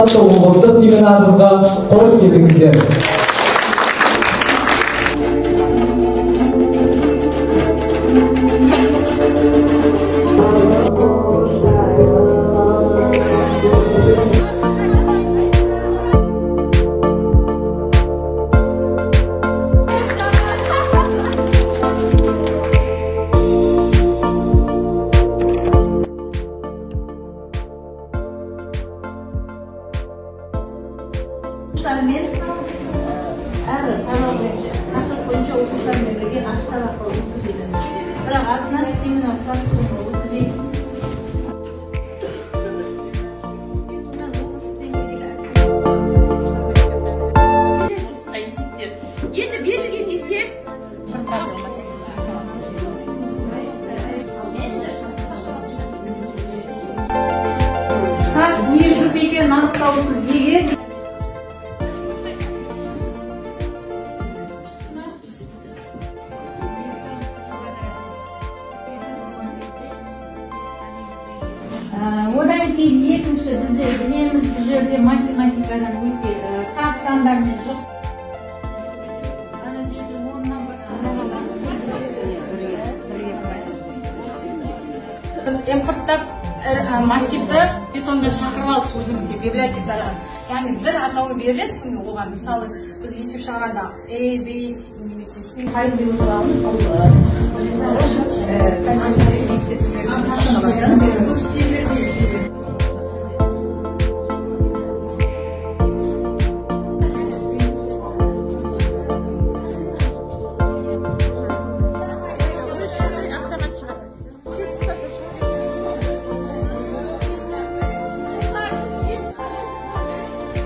Облыстық семинарымызға қош келдіңіздер. Әр тарау бойынша, тақырып бойынша оқушылармен бірге ашық сабақ өткізеді. Бірақ артынан семинар практикум өткізейік. Енді берілген есеп не жұп екенін анықтау үшін егер Одан кейін екінші бізде білеміз, бұл жерде математикадан өте тақ сандармен жоқ. Ана жерде оннан басқа. Біз импорттап массивті питонда шақырып алдық өзімізге библиотекадан. Яғни бір атауы бересің оған, мысалы біз есеп шығарғанда A, B, C немесе C.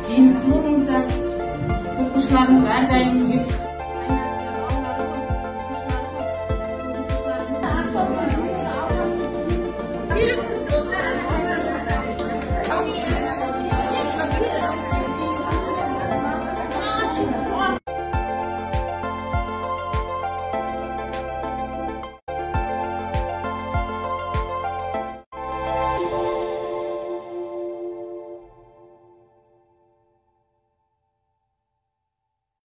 Жеңісті болыңыздар, оқушыларыңыз әрдайым